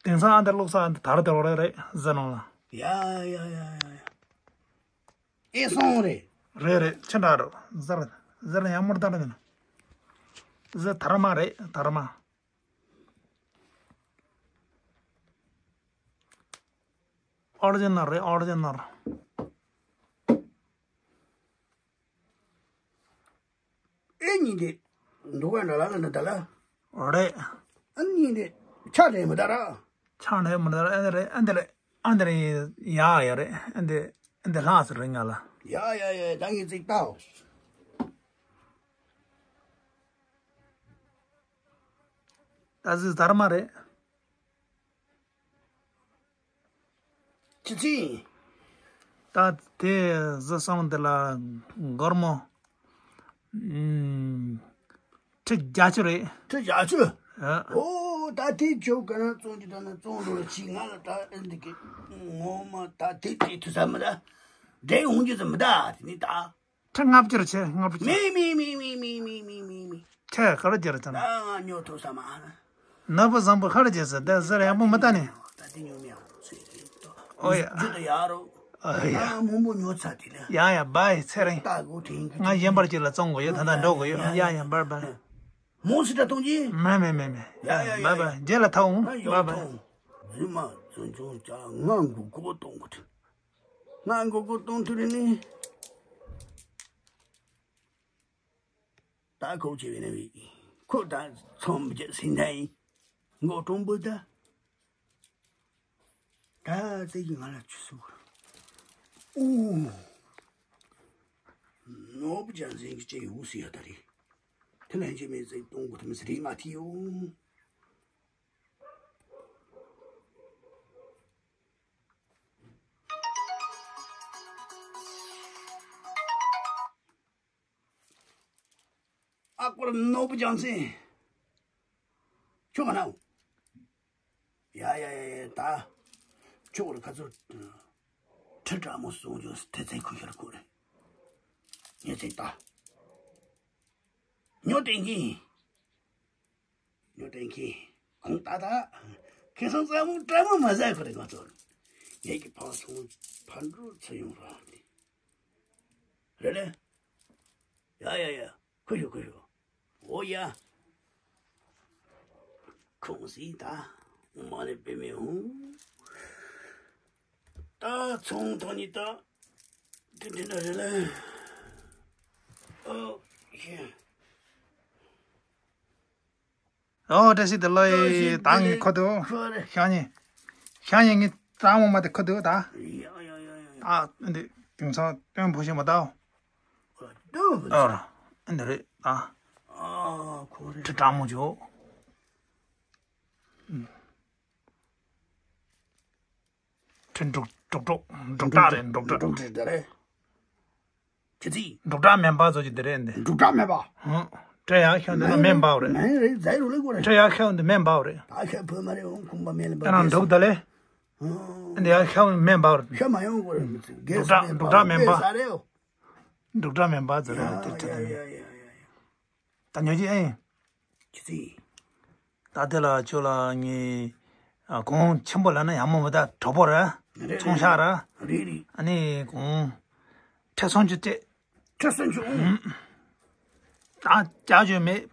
དེང་སང་ཨ་འདི་བླུགས་ས་ཨ་འདི་དར་དེ་བ་རེད་རེད་ཟེར་ནོ་ལ། ཡ་ཡ་ཡ་ཡ་ཡ། ཨེ་སོང་རེད། རེད་རེད། ཆེ་འདྲ་རོ་ཟེར་ཟེར་ཡང་མོར་དར་ནི་ན། ཟེར་དར་མ་རེད་དར་མ། ཨོ་རི་ཇི་ནལ་རེད། ཨོ་རི་ཇི་ནལ། ཨེ་གཉིས་དེ། འདུག་ག་འདྲ་ལ་ལ་འདྲ་ལ། རེད། ཨ་གཉིས་དེ། ཆ་རེད་མི་འདྲ་ར། ཆ་རེད་མི་འདྲ་ར། ཨ་འདི་རེད། ཨ་འདི་རེད། ཨ་འདི་རེད། ཡ་ཡ་རེད། ཨ་འདི། ཨ་འདི་ལྷག་ཟེར་རེད་ང་ལ། ཡ་ཡ་ཡ། ད་ངས་ཅིག་ལྟའོ། ད་ཟི་དར་མ་རེད། ཅི་ཅི། ད་དེ་ཟི་སོང་དེ་ལ་སྒོར་མོ། ཨུམ། ཁྲི་བརྒྱད་ཅུ་རེད། ཁྲི་བརྒྱད་ཅུ། ཨ། ཨོ་ད་དེ་ཁྱོད་ག་ན་བཙོང་རྒྱུ་ད་ན་བཙོང་འགྲོ་ལ་ཕྱིས་ང་ལ་ད་ཨེ་འདི་གི་ངོ་མ་ད་དེ་དེ་དུས་ས་མི་ད་འདྲེ་འོང་རྒྱུ་ཟི་མི་ད་དེ་ནི་ད། ཁྲི་ལྔ་བཅུ་རེད་ཆེ་ལྔ་བཅུ། མི་མི་མི། ཁྱེད་ག་རེ་བྱེད་རེད་ད། ད་ང་ཉོ་ཐུབ་ས་མ། ནོར་བུ་བཟང་པོ་ཧར་རྒྱས་ཟེར་དེ་ཟེར་ཡག་པོ་མི་ལྟ་ནི། ད་དེ་ཉོ་མི་ཡག་ཚོད་རེད་དོ། ཨོ་ཡ། རྒྱུ་དུ་ཡག་རོ། ཨོ་ཡ། ང་མང་པོ་ཉོ་ཚར་དེ་ལ། ཡ་ཡ་བའི་ཚེ་རིང་། ད་གོ་དྲན་གི། ང་གཞན་པར་ཅིག་ལ་བཙོང་དགོས་ཡོད། ད་ད་འགྲོ་དགོས་ཡོད། ཡ་ཡ་བར་བར། མོ་སི་ད་གཏོང་གི། མེ་མེ་མེ་མེ། ཡ་ཡ་ཡ། བར་བར། རྗེས་ལ་ཐག་འོང་། བར་བར། རྫུན་མ་རྫུན་ཆུང་ཅག་ང་མགོ་སྐོར་གཏོང་གི། ང་མགོ་སྐོར་གཏོང་ཐུབ་རེད་ནི། ད་ཁོ་ཆེ་བའི་ནང་བའི་ཁོ་ད་ཚོམ་བརྒྱད་ཟིན་ཐ་ཡིན། མགོ་སྟོང་པོ་ད། ད་ཙེ་གི་ང་ལ་ཆུ་སུ། ཨུ། ནོར་བུ་ཅན་ཟིན་གི་ཅེ་ཡུ་སི་ཡ་ད་རེད། དེ་ལན་ཅེ་མེ་ཙེ་གཏོང་གི་ཐུབ་མི་སི་རེད་མ་ཐི་ཡོ། ཨ་ཀོར་ནོར་བུ་ཅན་ཟིན། ཁྱོད་ག་ན། ཡ་ཡ་ཡ་ཡ་ད། ཁྱོད་ར་ཁ་ཚུར། ཁྲི་ཀྲ་མོ་སོང་རྒྱུ་དེ་ཚེ་ཁུ་ཤར་ཁུ་རེད། ཉེ་ཚེ་ད། ཉོ་ཏེ་གི། ཉོ་ཏེ་གི། ཁོང་ད་ད། ཁེ་སང་ཙམ་མོ་ཀྲ་མོ་མ་ཟ་ཁུ་རེད་ང་ཚོ། ངེད་ཀྱི་ཕ་སོང་ཕ་འགྲོ་ཚེ་ཡོང་ར། རེད་ལེ། ཡ་ཡ་ཡ། ཁུ་ཤོ་ཁུ་ཤོ། ཨོ་ཡ། ཁོང་སི་ད། མ་ལེ་པེ་མེ་ཧུ། ད་ཚོང་ཐོག་ནི་ད། དེ་འདྲ་རེད་ལེ། ཨོ་ཡ། ཨོ་བཀྲ་ཤིས་བདེ་ལེགས། ད་ངས་ཁོ་དུ། ཤ་ཉེ། ཤ་ཉེ་ངས་ཙམ་མོ་མ་དེ་ཁོ་དུ་ད། ཡ་ཡ་ཡ་ཡ། ད་འདི་དེང་སང་སྟོན་ཕོ་ཤེ་མ་ད། ཨ་ར། ཨ་འདི་རེད་ཨ། ཨ་ཁོ་རེད། ཁྲི་ཀྲ་མོ་ཇོ། ཁྲི་འབྲུག་འབྲུག་འབྲུག་འབྲུག་གྲགས་རེད། འབྲུག་གྲགས། འབྲུག་གྲགས་རེད། ཁྱེད་ཚིག་འབྲུག་གྲགས་སྨན་པ་ཚོ་ཅིག་འདི་རེད་འདི། འབྲུག་གྲགས་སྨན་པ། ཧུང་། སྤྲད་ཡག་ཤོད་འདི་ན་སྨན་པ་རེད། མེན་རེད་ཛའི་རུ་ལེ་གོ་རེད། སྤྲད་ཡག་ཤོད་འདི་སྨན་པ་རེད། ད་ཤ་ཕོ་མ་རེད་འོང་ཁུམ་པ་མེ་ལེ་པ། ཨ་ན་འབྲུག་ད་ལེ། འདི་ཡག་ཤོད་སྨན་པ་རེད། ཤ་མ་ཡོང་གོ་རེད། འབྲུག་གྲགས་འབྲུག་གྲགས་སྨན་པ། འབྲུག་གྲགས་སྨན་པ་ཚོ་རེད་དེ་ཁྲི་ད་ནི། ད་ཉོ་རྒྱུ་ཨེ་ཡིན། ཅི་ཟིག་ད་དེ་ལ་ཁྱོད་ལ་ངས་ཨ་གོང་ཆེན་པོ་ལབ་ན་ཡག་མོ་མི་ད་གྲོགས་པོ་ར། རེད་ཚོང་ཤག་ར། རེད་རེད། ཨ་ནི་གོང་ཁྲི་སུམ་ཅུ་སྤྲད། ཁྲི་སུམ་ཅུ་ཨང་། ད་ཅག་ཅོད་མེད།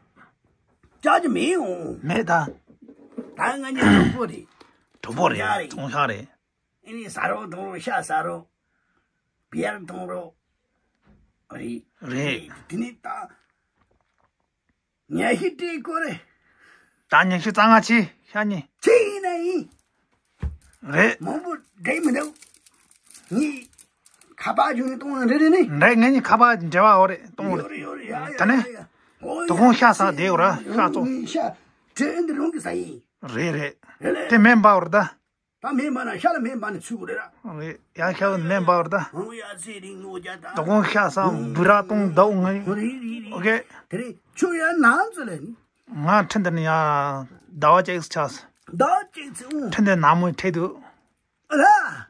ཅག་ཅི་མེད་འོང་། མེད་ད། ད་ང་གཉིས་གྲོགས་པོ་རེད། གྲོགས་པོ་རེད། གྲོགས་ཤ་རེད། ཨེ་ནི་ཟ་རོགས་འཐུང་རོགས་ཤ་ཟ་རོགས། བི་ཡར་འཐུང་རོགས། རེད། རེད། དེ་ནི་ད། ཉལ་ཤི་སྤྲད་དགོས་རེད། ད་ཉལ་ཤི་རྩ་ང་ཆི་ཤ་ཉི། ཆི་ཡིན་ན་ཡིན། རེད། མང་པོ་འགྲིག་མི་འདུག་ངས་ཁ་པར་བྱུང་ནས་གཏོང་ན་འགྲིག་རེད་ནི། འགྲིག་ངས་ནི་ཁ་པར་འབྲེལ་བ་འོ་རེད་གཏོང་རེད། ཡོད་རེད་ཡོད་རེད་ཡ་ཡ་ད་ནི། ཡ་ཡ། ཨོ་དོ་དགོང་ཤ་ཟ་བསྡད་ཡོད་ར་ཤ་ཙོ། ངས་ཤ་དྲན་འདི་རང་གི་ཟ་ཡིན། རེད་རེད། རེད་ལེ། དེ་མེད་པ་འོ་ར་ད། ད་སྨན་པ་ན་ཤ་ལ་སྨན་པ་ནི་ཚུད་དགོས་རེད་ར། རེད་ཡ་ཤ་ལ་སྨན་པ་འོ་ར་ད། ཧང་ཡ་ཚེ་རིང་ནོ་རྒྱ་ད། དོ་དགོང་ཤ་ཟ་འབུ་ར་གཏོང་ཟླ་བོ་ང་། རེད་རེད་རེད། ཨོ་ཁེ། དེ་རེད་ཁྱོད་ཡ་ནང་ཚོ་ལ་ནི། ང་ཁྲིན་ཏེ་ནི་ཡ་ཟླ་བ་གཅིག་ཆགས། ཟླ་བ་གཅིག་ཚེ་འོང་། ཁྲིན་ཏེ་ནང་མོ་ཁྲིད་འདུག་ཨ་ལ།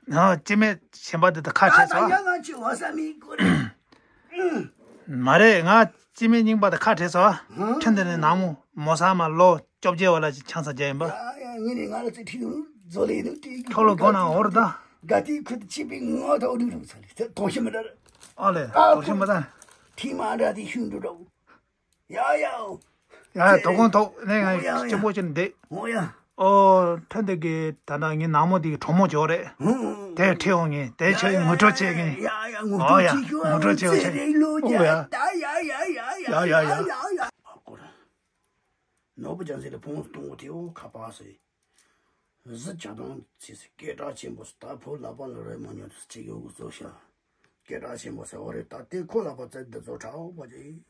ང་སྐྱེ་དམན་གཞན་པ་དེ་དང་ཁ་བྲལ་སོང་། ད་ཡ་ང་ཅི་བ་ས་མི་གོ་རེད། མ་རེད་ང་སྐྱེ་དམན་རྙིང་པ་དང་ཁ་བྲལ་སོང་། ཧང་། ཁྲིན་ཏེ་ནི་ནང་མོ་མོ་ས་མ་ལོ་བཅོ་བརྒྱད་བ་ལ་ཅིག་ཆང་ས་རྒྱག་ཡིན་པ། ཡ་ཡ་ངས་ནི་ང་ལ་ཚེ་ཁྲིད་འདུག་བཟོ་ལས་འདུག་དེ་ཁྱོད་ལོ་མགོ་ན་འོར་ད། དགའ་དེའི་ཁུ་ཆེ་པའི་ངོ་ཐོག་འདུག་རུང་ཚ་ལས་ཚེ་དོ་ཤི་མི་འདྲ། ཨ་ལས་ཨ་དོ་ཤི་མི་ད། ཁྲིད་མ་འདྲ་དེ་ཤུན་འགྲོ་འགྲོ། ཡ་ཡ། ཡ་ཡ་དོ་དགོང་ཐོག་ནས་ང་ཡ་ཡ་ཡ། སྐྱིད་པོ་ཅིག་འདེད། འོ་ཡ། ཨོ་ཐོན་དེ་གི་ད་ལྟ་ངའི་ནག་མོ་དེ་གི་གྲོགས་མོ་ཅིག་ཡོད་རེད། ཧུང་ཧུང་། དེ་ཁྲིད་འོང་ངས་དེ་ཁྱོད་ངོ་སྤྲོད་བྱེད་ངས། ཡ་ཡ་ངོ་ཨོ་ཡ་སྤྲོད་བྱེད་ཤོག་ངོ་སྤྲོད་བྱེད་ཨོ་ཡ། ཡ་ཡ་ཡ། ཡ་ཡ་ཡ། ཨ་ཁོ་ར། ནོར་བུ་ཅན་ཟེར་ལ་ཕུང་གཏོང་གོ་དེའོ་ཁ་པར་ཟེར། གཟི་བྱ་དང་ཚེ་སི་སྐད་གྲགས་ཆེན་པོ་ཟེར་ད་ཕོ་ལག་པ་ལ་རེ་མ་ཉོ་དུ་ཅིག་ཡོད་གོ་བཟོ་ཤ། སྐད་གྲགས་ཆེན་པོ་ཟེར་བ་རེད་ད་དེ་ཁོ་ལག་པ་བཙལ་འདི་ཚོ་ཁྲའོ་པ་ཅིག་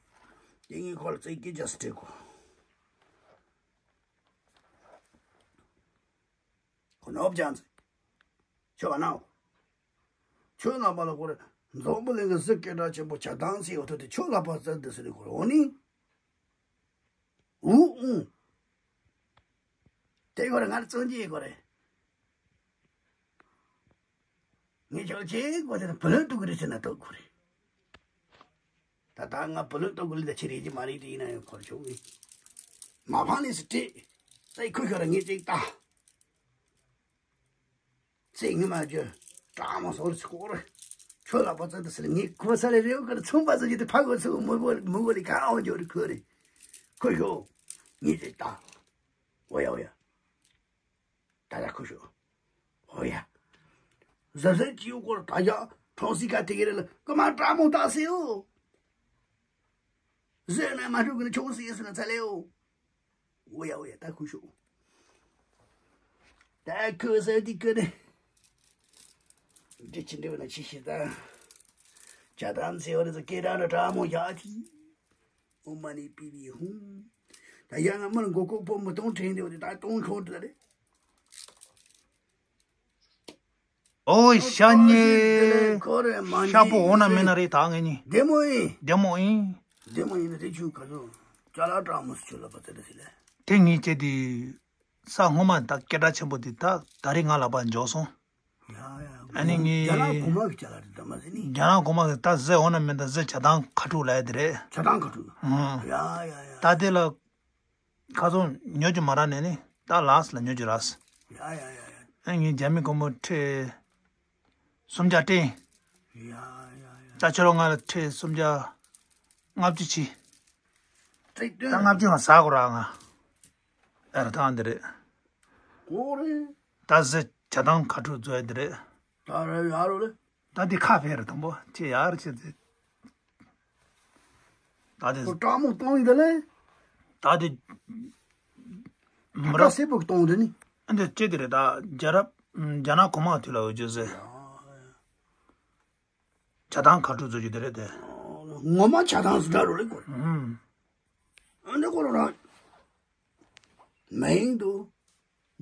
དེ་ངས་ཁོ་ལ་བཙལ་སྐད་ཆ་སི་སྤྲད་གོ་ཁོ་ནོར་བུ་ཅན་ཟེར། ཁྱོད་ཨ་ནའོ། ཁྱོད་ལག་པ་ལ་ཁོ་རེ་འཛམ་བུ་གླིང་གི་གཟི་སྐད་གྲགས་ཆེན་པོ་བྱ་དང་ཟེར་ཡོད་དོ་དེ་ཁྱོད་ལག་པ་བཙལ་འདི་ཟེར་ཁོ་རེ་འོ་ནི། ཨུ་ཨུ། དེ་ཁོ་རེ་ང་ལ་བཙོན་གྱི་ཡིན་ཁོ་རེ། ངས་ཆོག་ཆེ་དགོས་དེ་ན་བུ་ལོན་གཏོང་གི་རེད་ཟེར་ན་གཏོང་དགོས་རེད། ད་ལྟ་ང་བུ་ལོན་གཏོང་དགོས་ལས་ད་ཆེ་རེད་ཀྱི་མ་རེད་དེ་ཡིན་ན་ཡང་ཁོ་རེ་ཆོག་གི། མ་ཕང་ནས་སུ་སྤྲད། ཙེ་ཁོས་ཁྱོད་ར་ངས་ཅིག་ལྟ། ཙེ་ངས་མ་བརྗོད། དྲང་མོ་སོར་སྐོར། ཁྱོད་ལ་པ་ཙེ་དེ་སི་ལ་ངས་ཁོ་ས་ལ་རེའུ་ཀར་ཚོང་པ་ཟེར་གྱི་དེ་ཕ་གོ་ཚོ་མོ་གོ་མོ་གོ་ལི་གང་འོང་འཇོག་རེད་ཁོ་རེད། ཁོ་ཤོག་ངས་ཅིག་ལྟ། འོ་ཡ་འོ་ཡ། ད་ལྟ་ཁུ་ཤོ། ཧོ་ཡ། གཟབ་གཟབ་ཀྱི་ཡོད་སྐོར་ད་ཡ་གྲོང་སི་ཁ་དེ་གི་རེད་ལ་ཀ་མ་ཀྲ་མོ་ཏ་སེ་ཨོ། ཟེར་ན་མ་འགྲོ་གི་ན་ཆོག་སི་ཡེ་སི་ན་ཚ་ལེ་ཨོ། ཧོ་ཡ་ཧོ་ཡ་ད་ཁུ་ཤོ། ད་ཁུ་ཟེར་དི་ཀི་རེད། འདི་ཅི་འདྲ་བ་ན་ཅི་ཤི་ད། ཇ་དམ་སེ་ཨོ་རེད་ཟེར་ཀེ་ར་ན་ཀྲ་མོ་ཡ་ཐི། ཨོཾ་མ་ཎི་པི་བི་ཧཱུྃ། ད་ཡང་ང་མར་མགོ་སྐོག་པོ་མི་གཏོང་དྲན་དེ་བ་དེ་ད་གཏོང་ཆོག་འདྲ་རེད། ཨོའི་ཤ་ཉེ། ཁོ་རེ་མ་ཤ་པོ་འོ་ན་མེད་ན་རེད་ད་ངེད་གཉིས། བདེ་མོ་ཡིན། བདེ་མོ་ཡིན། བདེ་མོ་ཡིན་ན་དེ་ཆུ་ག་ཚོད་ཅ་ལག་གྲང་མོ་སུ་ཆུ་ལ་པ་ཚེ་རེ་ཟི་ལེ། དེ་ངས་བྱས་དུས་ས་སྔོན་མ་ད་སྐད་གྲགས་ཆེན་པོ་དེ་ད་ད་རེས་ང་ལག་པ་འཇོག་སོང་། ཡ་ཡ། ཨ་ནི་ངའི་རྒྱ་ནག་གོང་མ་གི་ཅ་ལག་རེད་ད་མ་ཟེར་ནི། རྒྱ་ནག་གོང་མ་གི་ད་ཟེར་འོ་ན་མིན་ད་ཟེར་བྱ་དང་ཁ་ཕྲུག་ལ་ཡ་དེ་རེད། བྱ་དང་ཁ་ཕྲུག་ཨང་། ཡ་ཡ་ཡ། ད་དེ་ལ་ཁ་སང་ཉོ་རྒྱུ་མ་རག་ནས་ནི་ད་ལགས་ལ་ཉོ་རྒྱུ་རག་ཡ་ཡ་ཡ་ཡ། ཨ་ངའི་རྒྱ་མི་གོང་མ་ཁྲི་སུམ་བརྒྱ་སྤྲད། ཡ་ཡ་ཡ། ད་ཁྱོད་རང་ང་ལ་ཁྲི་སུམ་བརྒྱ་ལྔ་བཅུ་ཅིག་ད་ལྔ་བཅུ་ང་ཟ་དགོས་ར་ང་། ཨ་ར་ཐང་འདི་རེད། ཨོ་རེད། ད་ཟེ་བྱ་དང་ཁ་ཕྲུག་ཚོ་ཡ་འདི་རེད། ད་རེད་ཡ་རོ་རེད། ད་འདི་ཁ་ཕེ་རེད་དང་པོ་ཁྱེད་ཡ་རེད་ཁྱེད་ཚེ། ད་འདི་ཁོ་སྐྲག་མོ་གཏོང་ཡིན་ད་ལེ། ད་འདི་མི་རབས་སེ་པོ་གཏོང་འདི་ནི། ཨ་འདི་ཅི་འདི་རེད་ད་རྒྱ་རབས་རྒྱ་ནག་གོང་མ་དུས་ལ་འོས་བརྗོད་ཟེར། བྱ་དང་ཁ་ཕྲུག་བཟོ་རྒྱུ་དེ་རེད་དེ། ངོ་མ་བྱ་དང་སུ་འདྲ་རོ་ལེ་ཁོ། ཨུམ། ཨ་འདི་ཁོ་རང་། མ་ཡིན་དུ།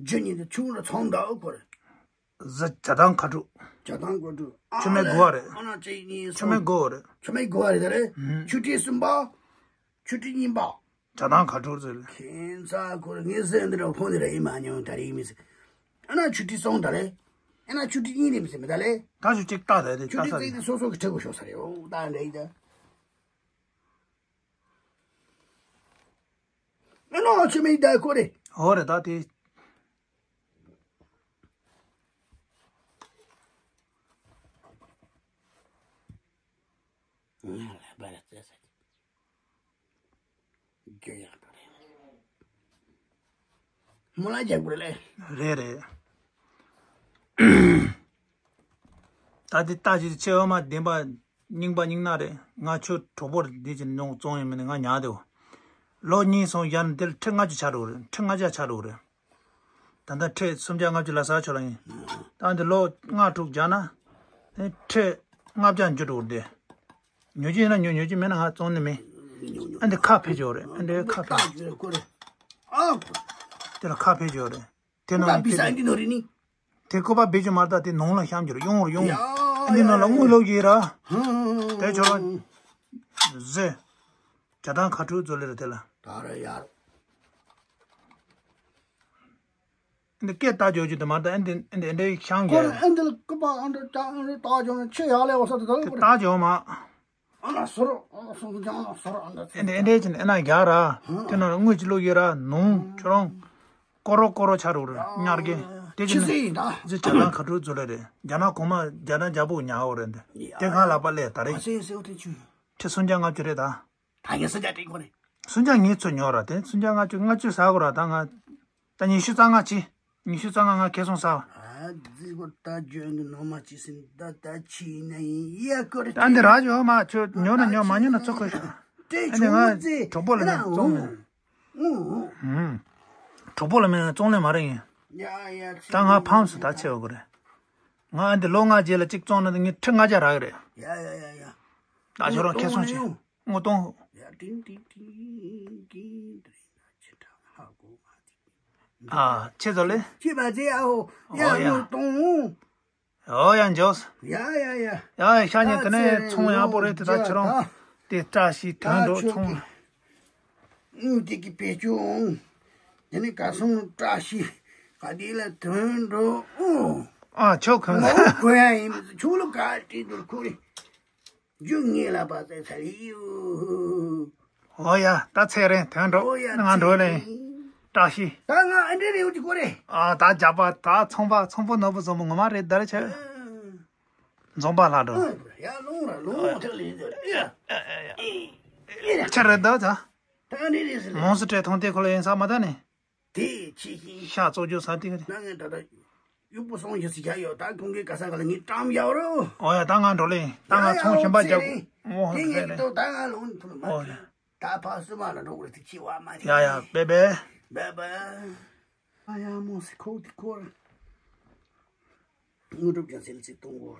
རྒྱུ་ཉིད་དུ་ཆུང་རུ་ཚང་འདྲ་ཁོ་རེད། ཟི་བྱ་དང་ཁ་ཕྲུག་བྱ་དང་ཁ་ཕྲུག་ཆུ་མིག་དགུ་བ་རེད། ཨ་ན་གཅིག་གཉིས་ཆུ་མིག་དགུ་བ་རེད། ཆུ་མིག་དགུ་བ་རེད་ད་རེད། ཨུམ། ཆུ་ཁྲི་གསུམ་པ། ཆུ་ཁྲི་གཉིས་པ། བྱ་དང་ཁ་ཕྲུག་ཟེར། ཁྱེད་ཚ་ཁོ་རེ་ངས་ཟེར་འདི་འདྲ་ཁོང་འདི་འདྲ་ཡིན་མ་མྱོང་ད་རེས་མི་ཟེར། ཨ་ན་ཆུ་ཁྲི་སོང་ད་རེད། ཨ་ན་ཆུ་ཁྲི་གཉིས་རེད་མི་ཟེར་མི་ད་ལེ། ད་ཆུ་གཅིག་ལྟ་ད་རེད་ཆུ་ཁྲི་ལྟ་ད་རེད། གཅིག་དེ་སོ་སོ་གི་ཁྲི་གུ་ཤོག་ས་རེད་ཨོ་ད་འདྲ་ཡིན་ད། ཨ་ན་ཆུ་མིག་ད་ཁོ་རེ། ཧོ་རེ་ད་དེ། ང་ལ་བར་ཙེ་ས་རྒྱུ་ཡག་པོ་རེད། མོ་ལ་རྒྱག་དགོས་ལེ། རེད་རེད། ད་དེ་ལྟ་ཅི་ཆེ་བ་མ་བདེན་པ་རྙིང་པ་རྙིང་ན་རེད། ང་ཁྱོད་གྲོགས་པོར་འདི་ཅི་ནོང་བཙོང་ཡིན་མིན་ང་ཉར་དེའོ། ལོ་གཉིས་སོང་ཡར་འདིར་ཁྲི་ལྔ་བཅུ་ཆགས་འགྲོ་རེད། ཁྲི་ལྔ་བརྒྱ་ཆགས་འགྲོ་རེད། ད་ལྟ་ཁྲི་སུམ་བརྒྱ་ལྔ་བཅུ་ལ་ཟ་ཆོག་ལ་ཡིན། ད་འདི་ལོ་ལྔ་དྲུག་རྒྱག་ན། ཨེ་ཁྲི་ལྔ་བརྒྱ་འགྱུར་འགྲོ་རེད། ཉོ་རྒྱུ་ཡིན་ན་ཉོ། ཉོ་རྒྱུ་མེད་ན་ང་བཙོང་ནི་མེད། ཨ་འདི་ཁ་ཕེ་ཆོག་རེད། ཨ་འདི་ཁ་ཕེ། དེ་ལ་ཁ་ཕེ་ཆོག་རེད། དེ་ནང་ལ་དེ་དེ་ཀོ་པ་བེད་སྤྱོད་མ་རེད། ད་དེ་ནང་ལ་བཤམ་རྒྱུ་རེད། ཡོང་རེད་ཡོང་། ཨ་འདི་ནང་ལ་དངུལ་ལོག་གི་ར། དེ་ཆོག་ར། ཟེ། ཇ་དང་ཁ་ཕྲུག་ཚོ་ལེ་ར་དེ་ལ། ད་ར་ཡར། འདི་སྐད་བཏགས་འཇོག་རྒྱུ་དེ་མ་གཏོགས་ཨ་འདི་ཨ་འདི་ཨ་འདྲའི་ཤང་གོ་རྒྱག་ཨ་འདི་ལ་ཀོ་པ་ཨ་འདྲ་ཅག་ཨ་འདྲ་བཏགས་འཇོག་ན་ཆེ་ཡག་ལས་བ་ས་དེ་ད་ལ་དེ་ཀོ་རེད། བཏགས་འཇོག་མ། ཨ་ན་སོར་ཨ་ན་སོར་ཀྱང་ན་སོར་ཨ་འདྲ་ཨ་འདི་ཨ་འདྲའི་ཅི་ཨ་ན་རྒྱག་ར། དེ་ན་དངུལ་ཅི་ལོ་ཡོད་ར་ནུང་ཁྱོད་རང་ཀོ་རོ་ཀོ་རོ་ཆ་རུ་ར་ཉར་གི། དེ་ཅི་ཆི་ཟེ་ཡིན་ད། ཟེ་ཇ་དང་ཁ་ཕྲུག་ཚོ་ལེ་རེད། རྒྱ་ནག་གོང་མ་རྒྱ་ནག་རྒྱལ་པོ་ཉར་འོ་རེད་འདི། དེ་ང་ལག་པ་ལས་ད་རེད། ཨ་སེ་སེ་འོ་དེ་ཆུ། ཁྲི་སུམ་བརྒྱ་ལྔ་བཅུ་རེད་ད། ད་ངས་སུམ་བརྒྱ་སྤྲད་དགོས་རེད། སུམ་བརྒྱ་ངས་ཚོད་ཉོ་ར་དེ་སུམ་བརྒྱ་ལྔ་བཅུ་ལྔ་བཅུ་ཟ་དགོས་ར་ད་ང་། ད་ཉི་ཤུ་རྩ་ལྔ་ཅི། ཉི་ཤུ་རྩ་ལྔ་ང་ཁེ་སོང་ཟ། ཨ་རྫི་བོ་ད་ཇོན་གི་ནོ་མ་ཅི་སིན་ད་ད་ཆི་ན་ཡིན་ཡ་ཀོ་རེད། ད་འདི་ར་ཇོ་མ་ཆོ་ཉོ་ན་ཉོ་མ་ཉོ་ན་ཚོ་ཁོ་ཤ། ཨ་ནི་ང་གྲོགས་པོ་ལ་ནི་བཙོང་མེད། གྲོགས་པོ་ལ་མིན་བཙོང་ལེ་མ་རེད་ཡིན། ཡ་ཡ་ད་ང་ཕམ་སུ་ད་ཆེ་བ་གོ་རེད། ང་ཨ་འདི་ལོ་ལྔ་རྗེས་ལ་གཅིག་བཙོང་ན་ངས་ཁྲི་ལྔ་བརྒྱ་རག་གི་རེད། ཡ་ཡ་ཡ་ཡ། ད་ཁྱོད་རང་ཁེ་སོང་ཆེ། དངུལ་གཏོང་། ཡ་ཏིང་ཏིང་ཏིང་ཏིང་ཏིང་ཏིང་ཆེ་དྲག་ཧ་གོ་མ་ཐིག་ཨ་ཆེ་ཚོ་ལེ། ཅི་བ་ཅེ་ཨ་ཧོ། ཡ་ཨོ་ཡ། དངུལ་གཏོང་། ཨོ་ཡ་འཇོག་ཡ་ཡ་ཡ། ཡ་ཡ་ཤ་ཉེ་དེ་ནས་ཚོང་ཡག་པོ་རེད་དེ་ད་ཁྱེད་རང་དེ་བཀྲ་ཤིས་དོན་འགྲོ་ཚོང་། དངུལ་དེ་གི་བེད་སྤྱོད་འོང་། དེ་ནས་ག་སོང་བཀྲ་ཤིས་ག་དེ་ལ་དོན་འགྲོ་འོང་། ཨ་ཆོག་གང་ངོ་གོ་ཡ་ཡིན་ཆུ་ལོ་ག་དེ་འདུར་ཁུ་རེ། རྒྱུ་ངེས་ལ་པ་ཙེ་ཚ་ལི་ཡུ། ཨོ་ཡ་ད་ཚེ་རིང་དོན་འགྲོ་ཨོ་ཡ་ང་འགྲོ་ལེ། བཀྲ་ཤིས། ད་ང་ཨ་འདྲེ་རེ་ཡོད་ཀྱི་གོ་རེ། ཨ་ད་རྒྱག་པ་ད་ཚོང་པ་ཚོང་པ་ནོར་བུ་བཟང་པོ་ངོ་མ་རེད་ད་རེ་ཆེ། འཛོམས་པ་ལྷ་འགྲོ། ཡ་ལོང་ར་ལོང་ཐག་ལེན་ཟེར་ཡ། ཆ་རེད་ད་ད། ད་ཨ་འདྲེ་རེ་ཟེར། མོང་སུ་སྤྲད་ཐོང་དེ་ཁོ་ལ་ཡིན་ས་མ་ད་ནི། དེ་ཆེ་ཤིང་། ཤ་བཙོ་རྒྱུ་ས་དེ་ག་རེད། ན་ངས་ད་ལྟ་གཡུག་པོ་སོང་ཞིག་སི་རྒྱ་ཡོད་ད་ཁོང་གི་ག་ས་ག་ལ་ངས་བཀྲམ་ཡག་རོ། ཨོ་ཡ་ད་ང་འགྲོ་ལེ་ད་ང་ཚོང་གཞན་པ་རྒྱག་ཨོ་དེ་ངས་རེད་རེད། ད་ད་ང་ལོང་ཐུར་མ་ཨོ་ཡ། ད་ཕ་སུ་མ་ལ་འགྲོ་གི་རེད་དེ་ཆེ་བ་མ་རེད། ཡ་ཡ་བེ་བེ། བེ་བེ། ཨ་ཡ་མོ་སི་ཁོ་དི་ཁོ་ར། དངོས་གྲུབ་ཀྱང་སེལ་ཚིག་གཏོང་གོ།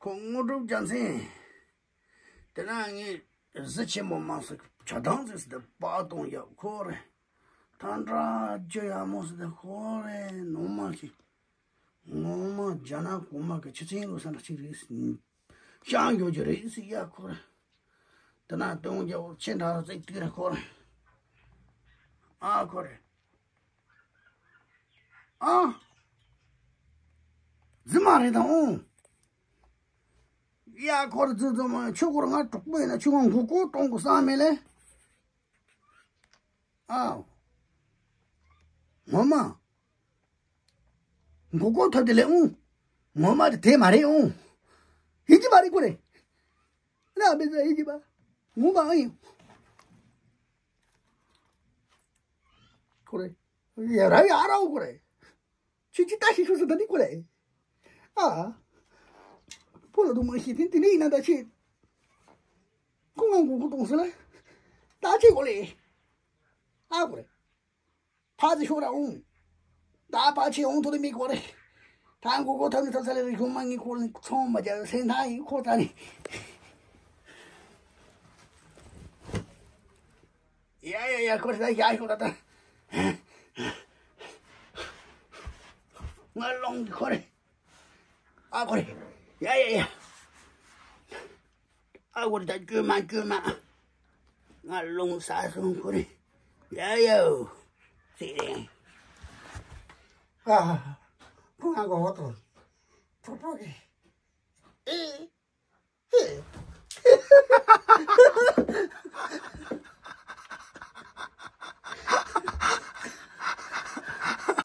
ཁོ་དངོས་གྲུབ་རྒྱལ་མཚན། དེ་ན་ངས་གཟི་ཆེན་པོ་མང་སུ་ཇ་དང་ཟེར་སི་དེ་པག་གཏོང་ཡག་ཁོ་རེ། ཐང་ཀྲ་རྒྱུ་ཡག་མོ་ཟེར་དེ་ཁོ་རེ་ནོ་མ་ཞིག་ངོ་མ་རྒྱ་ནག་གོང་མ་གི་ཆུ་ཚན་ལོ་ས་འདྲ་ཞིག་རེད། ཤང་གྱོ་གྱོ་རེད་ཟེར་ཡག་ཁོ་རེ། དེ་ན་སྟོང་རྒྱ་བོ་ཆེ་འདྲ་ར་ཙིག་ཏིག་རེ་ཁོ་རེ། ཨ་ཁོ་རེ། ཨ། རྫི་མ་རེད་དང་འོང་། ཡ་ཁོར་རྫི་རྫི་མ་ཆུ་ཁོར་ང་གྲོགས་པོ་ཡིན་ན་ཆུ་ཁོར་མགོ་སྐོར་གཏོང་དགོས་བསམ་མེད་ལེ། ཨ། ངོ་མ། མགོ་སྐོར་ཐོབ་དེ་ལེ་འོང་། ངོ་མ་དེ་དེ་མ་རེད་འོང་། ཡིན་གྱི་མ་རེད་ཁོ་རེ། ན་བེ་ཟ་ཡིན་གྱི་མ། ངོ་མ་ཨ་ཡིན། ཁོ་རེ། ཡ་ར་ཡ་ར་འོ་ཁོ་རེ། ཁྱོད་ཀྱིས་ལྟ་ཞིག་ཤོག་ཟེར་ད་ནི་ཁོ་རེད། ཨ། ཕོ་ལ་དུ་མ་ཤེས་དེ་དེ་ནས་ཡིན་ན་ད་ཆེ། ཁོ་ང་མགོ་སྐོར་གཏོང་ཟེར་ལ། ད་ཆེ་གོ་ལེ། ཨ་གོ་རེ། ཕ་ཚེ་ཤོག་ར་འོང་། ད་ཕ་ཆེ་འོང་ཐོ་ལེ་མི་གོ་རེ། ད་མགོ་སྐོར་ཐབས་ནི་ཐབས་ས་ལེ་རེ་གཞུང་མ་ངའི་སྐོར་ནས་ཚོང་མ་རྒྱག་སེམས་ཐག་ཡིན་ཁོ་ད་ནི། ཡ་ཡ་ཡ་ཁོ་ད་ཡ་ཤོག་ད་ད། ང་ལོང་གི་ཁོ་རེ། ཨ་ཁོ་རེ། ཡ་ཡ་ཡ། ཨ་ཁོ་རེ་ད་སྐྱོད་མ་སྐྱོད་མ། ང་ལོང་ས་སོང་ཁོ་རེ། ཡ་ཡ། ཚེ་རིང་། ཨ། ཕུ་ང་གོ་བ་ཏོ། ཕུ་ཕུ་གི། ཨེ།